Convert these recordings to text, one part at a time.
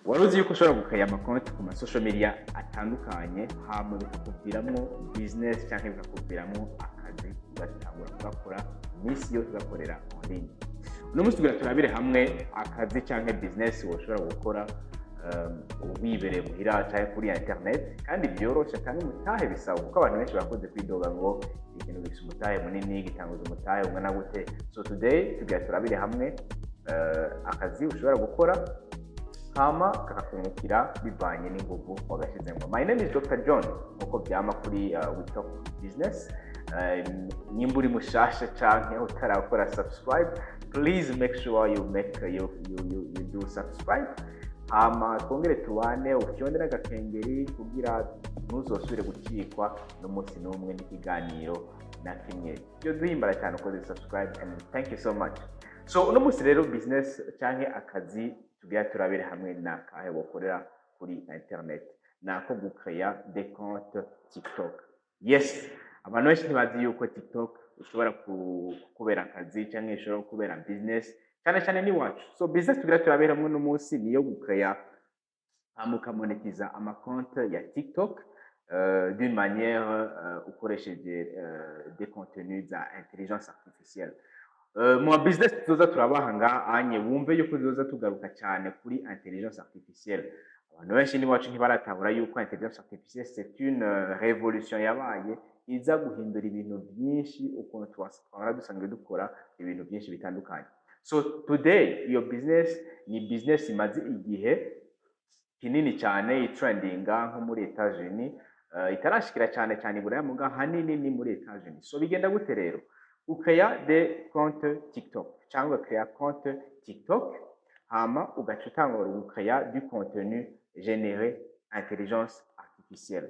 Wari uzi yuko ushobora gukeya amakonti ku ma social media atandukanye, hama bikakuviramwo business canke bikakuviramwo akazi, ugatangura kugakora iminsi yose, ugakorera en ligne? Uno munsi tugira turabire hamwe akazi canke business woshobora gukora wibereye muhira canke kuri internet, kandi vyoroshe kandi umutahe bisaba, kuko abantu benshi barakunze kwidoga ngo ikintu gifise umutahe munini, gitanguza umutahe ungana gute. So today tugira turabire hamwe akazi ushobora gukora hama kakakungukira bivanye n'inguvu wagashizemo. My name is Dr. John, nkuko vyama kuri We Talk Business. Nimba uri mushasha canke utarakora subscribe, please make sure you make you, you, you, you do subscribe, hama twongere tubane, ufyonde n'agakengeri kugira ntuzosubire gucikwa n'umunsi n'umwe n'ikiganiro na kimwe. Byo duhimbara cyane ukoze subscribe, and thank you so much. So uno munsi rero, business canke akazi tugira turabire hamwe ni akahe wokorera kuri internet? Ni ako gukeya des comptes TikTok. Yes, abantu benshi ntibazi yuko TikTok ushobora kubera akazi canke ishobora kubera business, cyane cyane n'iwacu. So business tugira turabere hamwe uno munsi niyo gukeya hama ukamonetiza amakonte ya TikTok d'une manière ukoresheje des contenus za intelligence artificielle. Mu business tuzoza turabaha ngaha anye, wumve yuko tuzoza tugaruka cyane kuri intelligence artificielle. Abantu benshi n'iwacu ntibaratahura yuko intelligence artificielle, c'est une révolution yabaye iza guhindura ibintu byinshi, ukuntu twahora dusanzwe dukora ibintu byinshi bitandukanye. So today iyo business ni business imaze igihe kinini cyane itrendinga nko muri Etats-Unis, itarashikira cyane cyane i Buraya, muga hanini ni muri Etats-Unis. So bigenda gute rero? Ukeya des comptes TikTok cyangwa ugakeya compte TikTok, hama ugaca utangura gukeya du contenu généré intelligence artificielle.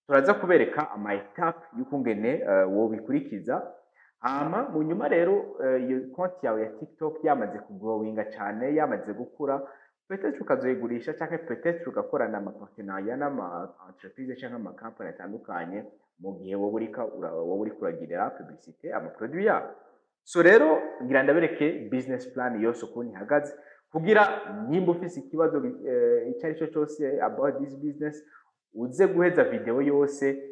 Turaza kubereka ama étapes y'ukungene wobikurikiza. Hama mu nyuma rero, iyo konti yawe ya TikTok yamaze kugrowinga cyane, yamaze gukura, peut-être ukazoyigurisha canke peut-être ugakorana ama partenariat n'ama entreprise canke ama company atandukanye, mu gihe wowe uriko uragirira publicité ama produit yabo. So rero ngira ndabereke business plan yose ukuntu ihagaze, kugira nimba ufise ikibazo icyo ari cyo cyose about this business, uze guheza video yose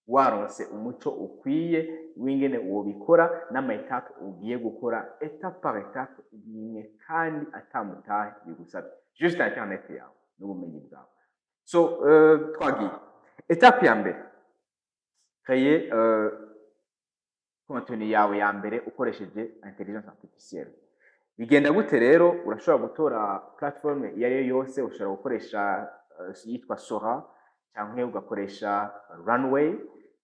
waronse umuco ukwiye w'ingene wobikora n'ama étapes ugiye gukora, étape par étape imwe, kandi atamutahe bigusabye, juste internet yawe n'ubumenyi bwawe. So twagiye. Étape ya mbere: créer contenu yawe ya mbere ukoresheje intelligence artificielle. Bigenda gute rero? Urashobora gutora platform iyo ari yo yose. Ushobora gukoresha yitwa Sora, canke ugakoresha Runway,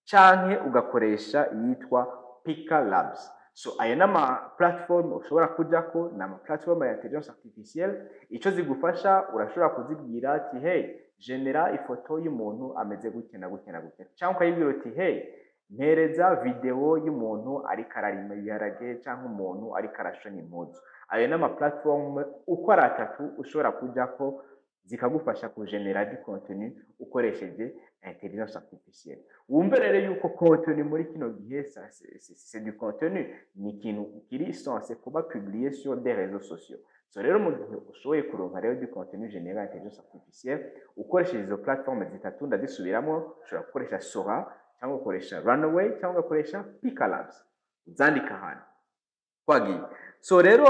canke ugakoresha iyitwa Pika Labs. So ayo n'ama platform ushobora kujako, ni ama platform ya intelligence artificielle. Ico zigufasha, urashobora kuzibwira ati: "Hey, genera ifoto y'umuntu ameze gutya na gutya na gutya," cyangwa ukayibwira uti: "Hey, mpereza video y'umuntu ariko ararima ibiharage cyangwa umuntu ariko arashona impuzu." Ayo n'ama platform uko ari atatu ushobora kujako, zikagufasha kugenera du contenu ukoresheje intelligence artificielle. Wumve rero yuko contenu muri kino gihe, c'est du contenu, ni ikintu kiri censé kuba publié sur des réseaux sociaux. So rero mu gihe ushoboye kuronka rero du contenu généré intelligence artificielle ukoresheje izo platform zitatu, ndazisubiramo: ushobora gukoresha Sora, cyangwa ugakoresha Runway, cyangwa ugakoresha Pika Labs. Uzandika ahantu. Twagiye. So rero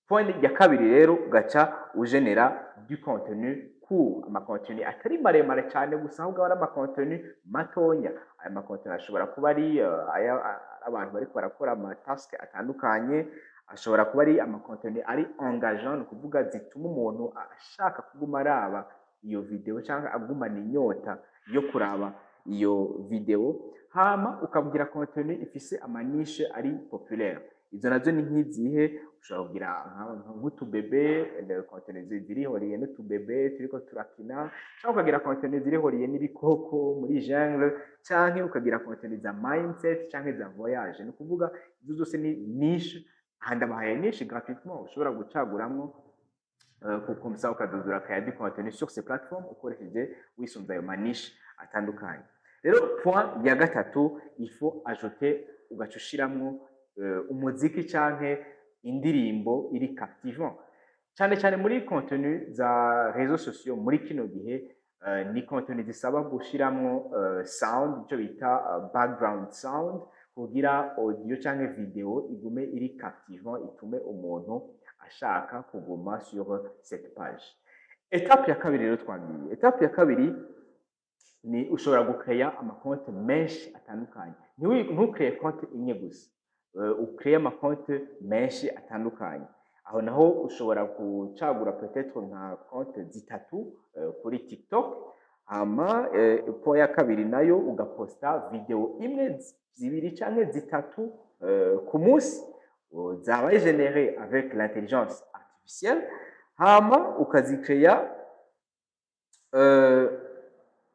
point ya kabiri rero, ugaca ugenera du contenu court, ama contenu atari maremare cyane gusa, ahubwo aba ari ama contenu matonya. Aya ma contenu ashobora kuba ari aya abantu bariko barakora ama task atandukanye, ashobora kuba ari ama contenu ari engageant, ni ukuvuga zituma umuntu ashaka kuguma araba iyo video cyangwa agumana inyota yo kuraba iyo video. Hama ukabwira contenu ifise ama niche ari populaire. Izo nazo ni nk'izihe? Ushobora kugira nk'utubebe, contenu zirihoriye n'utubebe turiko turakina, cyangwa ukagira contenu zirihoriye n'ibikoko muri jungle, canke ukagira contenu za mindset canke za voyage. Ni ukuvuga izo zose ni niche. Aha ndabahaye niche gratuitement ushobora gucaguramwo, comme ça ukadodora akaya du contenu sur ces plateformes ukoresheje, wisunze ayo ma niche atandukanye. Rero point ya gatatu, il faut ajouter, ugaca ushiramwo umuziki canke indirimbo iri captivant. Cyane cyane muri contenu za réseaux sociaux muri kino gihe, ni contenu zisaba gushiramwo sound, icyo bita background sound, kugira audio canke video igume iri captivant, itume umuntu ashaka kuguma sur cette page. Étape ya kabiri rero twagiye, étape ya kabiri ni ushobora gukeya amakonte menshi atandukanye. Ntukreye konte imwe gusa, ukreye amakonte menshi atandukanye. Aho naho ushobora gucagura peut-être nka konte zitatu kuri TikTok. Hama point ya kabiri nayo, ugaposta video imwe, zibiri canke zitatu ku munsi zabaye générées avec l'intelligence artificielle. Hama ukazikreya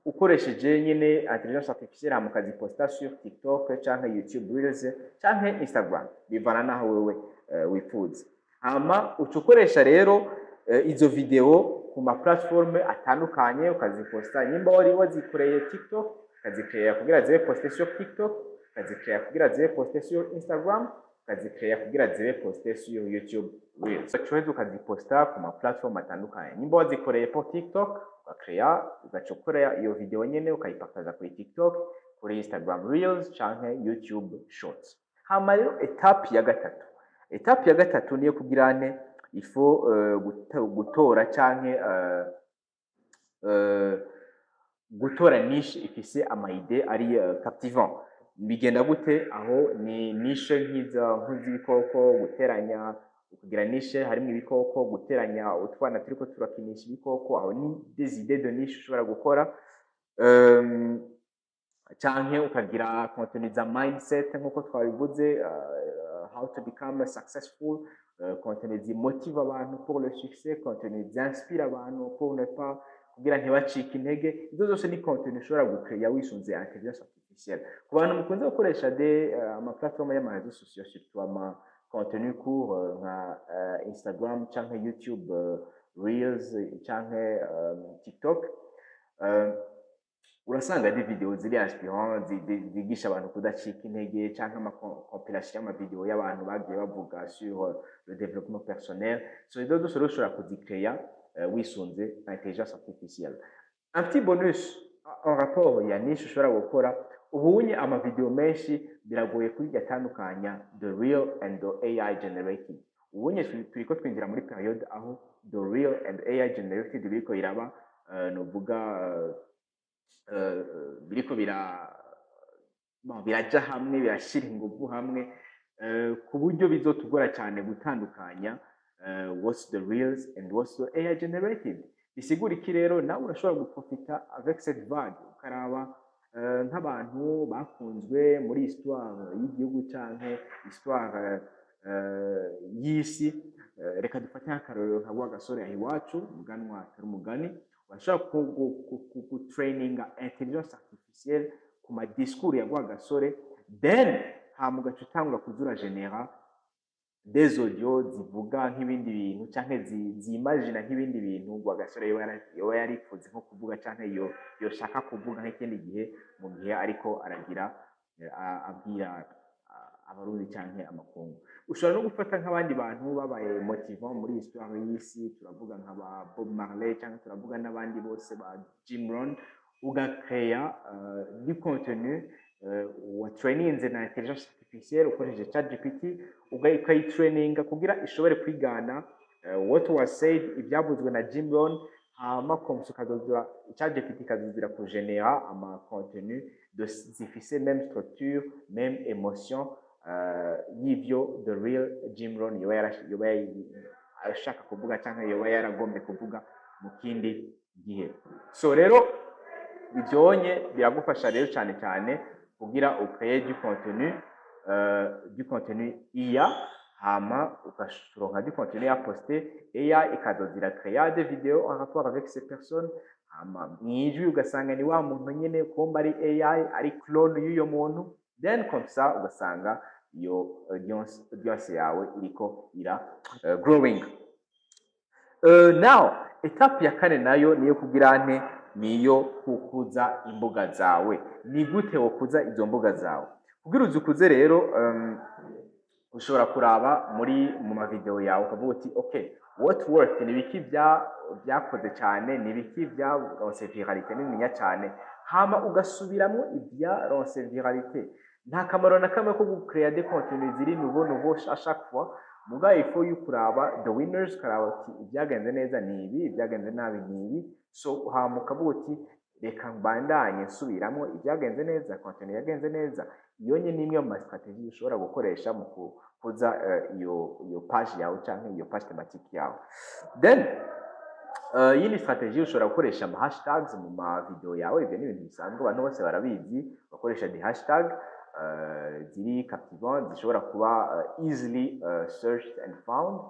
ukoresheje nyine intelligence artificielle, hama ukaziposta sur TikTok canke YouTube Reels canke Instagram, bivana naho wewe wifuza. Hama uca ukoresha rero izo video ku ma plateforme atandukanye, ukaziposta. Nimba wari wazikoreye TikTok, ukazikreya kugira zibe postées sur TikTok, ukazikreya kugira zibe postées sur Instagram, ukazikreya kugira zibe postées sur YouTube Reels. Ugaca ukaziposta ku ma plateforme atandukanye. Nimba wazikoreye pour TikTok, ugakreya, ugaca ukora iyo video nyene, ukayipartaza kuri TikTok, kuri Instagram Reels canke YouTube Shorts. Hama rero étape ya gatatu, étape ya gatatu niyo kugira nte? Il faut gutora canke gutora niche ifise ama idées ari captivant. Bigenda gute? Aho ni niche nk'iza nk'iz'ibikoko, guteranya, kugira niche harimo ibikoko, guteranya utwana turiko turakinisha ibikoko. Aho ni des idées de niche ushobora gukora, canke ukagira contenu za mindset nk'uko twabivuze, how to become successful, contenu zimotive abantu pour le succès, contenu zinspire abantu pour ne pas, kugira ntibacike intege. Izo zose ni contenu ushobora gucreya wisunze intelligence artificielle. Ku bantu mukunze gukoresha de ama plateforme y'ama réseaux sociaux, surtout ama contenu court nka Instagram canke YouTube Reels canke TikTok, urasanga des vidéos ziri inspirant, zigisha abantu kudacika intege, canke ama compilation y'ama vidéo y'abantu bagiye bavuga sur le développement personnel. So izo zose rero ushobora kuzicreya wisunze intelligence artificielle. Un petit bonus en rapport ya niche ushobora gukora: ubunye ama vidéo menshi biragoye kuyatandukanya, the real and the AI generated. Ubunye turiko twinjira muri période aho the real and AI generated biriko biraba, novuga biriko bira, bon, biraja hamwe, birashira inguvu hamwe, ku buryo bizotugora cyane gutandukanya what's the reals and what's the AI generated. Bisigura iki rero? Nawe urashobora guprofita avec cette vague, ukaraba nk'abantu bakunzwe muri histoire y'igihugu canke histoire y'isi. Reka dufate nk'akarorero nka Rwagasore aha iwacu, umuganwa atari umugani. Urashobora gutraininga intelligence artificielle ku ma discours ya Rwagasore, then hama ugaca utangura kuza uragenera des audio zivuga nk'ibindi bintu canke zimagina nk'ibindi bintu Rwagasore yoba yarifuze nko kuvuga canke yo yoshaka kuvuga nk'ikindi gihe, mu gihe ariko aragira abwira Abarundi canke amakungu. Ushobora no gufata nk'abandi bantu babaye motivant muri histoire y'isi, turavuga nka ba Bob Marley canke turavuga n'abandi bose ba Jim Rohn, ugakreya du contenu wa traininze na intelligence artificielle ukoresheje ChatGPT, ukayitraininga kugira ishobore kwigana what was said, ibyavuzwe na Jim Rohn. Hama comme ça ukazozura ChatGPT ikazozira kugenera ama contenu zifise même structure, même émotion y'ivyo the real Jim Rohn yoba ashaka kuvuga canke yoba yaragombye kuvuga mu kindi gihe. So rero ivyonye biragufasha rero cyane cyane kugira ukreye du contenu IA. Hama ugashuronka du contenu ya poster, AI ikazozira créer des vidéos en rapport avec ces personnes. Hama mwijwi ugasanga ni wa muntu nyene, kumba ari AI, ari clone y'uyo muntu. Then comme ça ugasanga iyo audience yawe iriko ira growing. Now étape ya kane nayo niyo kugira nte? Niyo kukuza imbuga zawe. Ni gute wokuza izo mbuga zawe? Kugira uzikuze rero, ushobora kuraba muri mu mavideo yawe ukavuga uti: "Okay, What worked? Ni ibiki byakoze cyane? Ni ibiki byaronse viralité nininya cyane? Hama ugasubiramwo ibyaronse viralité. Nta kamaro na kamwe ko gucrea des contenus ziri nouveau nouveau à chaque fois. Muga il faut yukuraba the winners, ukaraba uti ibyagenze neza ni ibi, ibyagenze nabi ni ibi. So hama ukavuga uti reka mbandanye nsubiramo ibyagenze neza, contenu yagenze neza. Iyo nye ni imwe mu ma stratégie ushobora gukoresha mu kuza iyo page yawe canke iyo page thématique yawe. Then yindi stratégie, ushobora gukoresha ama hashtags mu ma video yawe. Ibyo ni ibintu bisanzwe, abantu bose barabizi. Bakoresha des hashtag ziri captivant, zishobora kuba easily searched and found,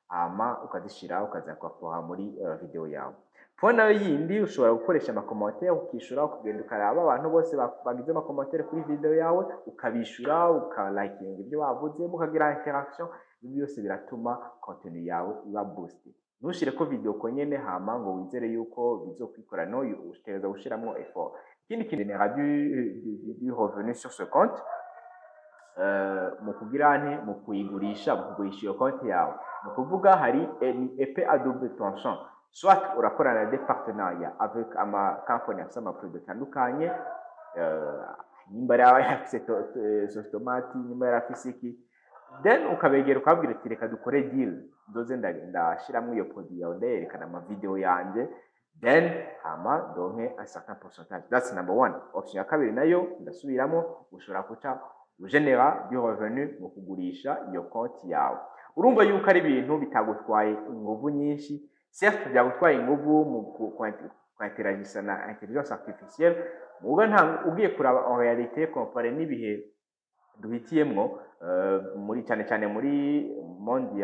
hama ukazishira, ukazincorpora muri video yawe. Point nayo yindi, ushobora gukoresha ama commentaire, ukishura, ukagenda ukaraba abantu bose bagize ama commentaire kuri video yawe, ukabishura, ukalikinga ibyo bavuze, mukagira interaction. Ibyo byose biratuma contenu yawe iba boosted. Ntushire ko video ko nyene hama ngo wizere yuko bizokwikora. No, utegereza gushiramwo effort. Ikindi kintu généra du revenu sur ce compte, mu kugira nte? Mu kuyigurisha, mu kugurisha iyo konti yawe. Ni ukuvuga hari ni épée à double tranchant: soit urakorana des partenariats avec ama company afise ama produit atandukanye, nimba yari afise sauce tomate, nimba yari afise iki, then ukabegera ukababwira ati reka dukore deal, nzoze ndashiramwo iyo produit yawe, ndayerekana ama video yanje, then hama donke un certain pourcentage. That's number one. Option ya kabiri nayo, ndasubiramo, ushobora kuca ugenera du revenu mu kugurisha iyo konti yawe. Urumva yuko ari ibintu bitagutwaye inguvu nyinshi. Certes, byagutwaye inguvu mu kwinteragisa na intelligence artificielle, muga nta ugiye kuraba en réalité, comparé n'ibihe duhitiyemwo, muri cyane cyane muri monde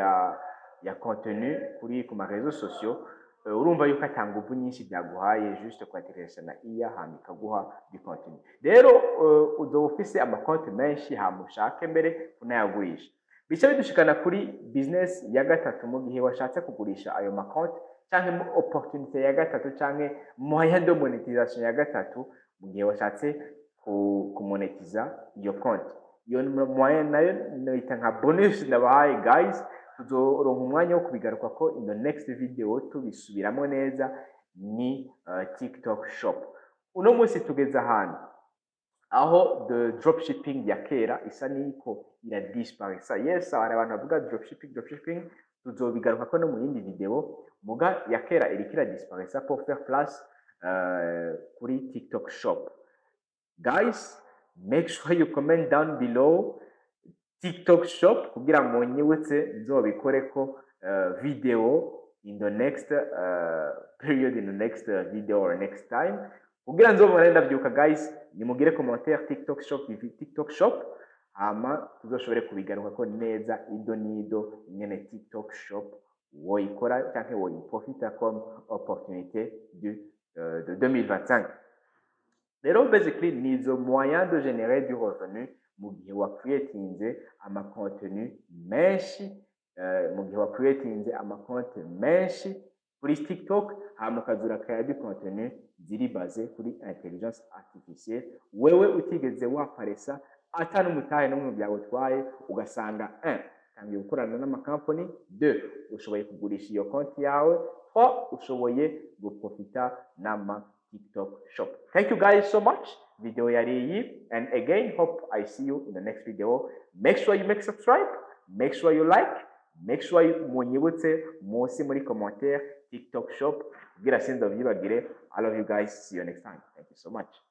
ya contenu kuri ku ma réseaux sociaux, urumva yuko ata nguvu nyinshi byaguhaye, juste kwinteragisa na IA hama ikaguha du contenu. Rero uzoba ufise amakonti menshi, hama ushake mbere unayagurisha. Bica bidushikana kuri business ya gatatu. Mu gihe washatse kugurisha ayo makonti, canke mu opportunité ya gatatu, canke moyen de monétisation ya gatatu, mu gihe washatse kumonetiza iyo konti, iyo moyen nayo noyita nka bonus ndabahaye. Guys, tuzoronka umwanya wo kubigaruka ko in the next video, tubisubiramo neza, ni TikTok Shop. Uno munsi tugeze ahantu aho the dropshipping ya kera isa niko iradisparisa. Yes, hari abantu bavuga dropshipping, dropshipping tuzobigaruka ko no mu yindi video. Muga ya kera iriko iradisparisa pour faire place kuri TikTok Shop. Guys, make sure you comment down below TikTok Shop kugira ngo nyibutse nzobikoreko video in the next period, in the next video or next time, kugira nzobone ndavyuka. Guys, nimugire commentaire TikTok Shop, TikTok Shop, hama tuzoshobore kubigarukako neza ido nido, ingene TikTok Shop woyikora canke woyiprofita comme opportunité de 2025. Rero basically nizo moyen de générer du revenu mu gihe wacreatinze ama contenu menshi, mu gihe wacreatinze amakonti menshi kuri TikTok, hama ukaza urakrea du contenu ziri basé kuri intelligence artificielle, wewe utigeze waparesa, ata n'umutahe n'umwe byagutwaye. Ugasanga 1 utangiye gukorana n'amakampani, 2 ushoboye kugurisha iyo konti yawe, 3 ushoboye guprofita n'ama TikTok Shop. Thank you guys so much. Video yari iyi, and again, hope I see you in the next video. Make sure you make subscribe, make sure you like, make sure you munyibutse munsi muri commentaire TikTok Shop kugira sinzovyibagire. I love you guys. See you next time. Thank you so much.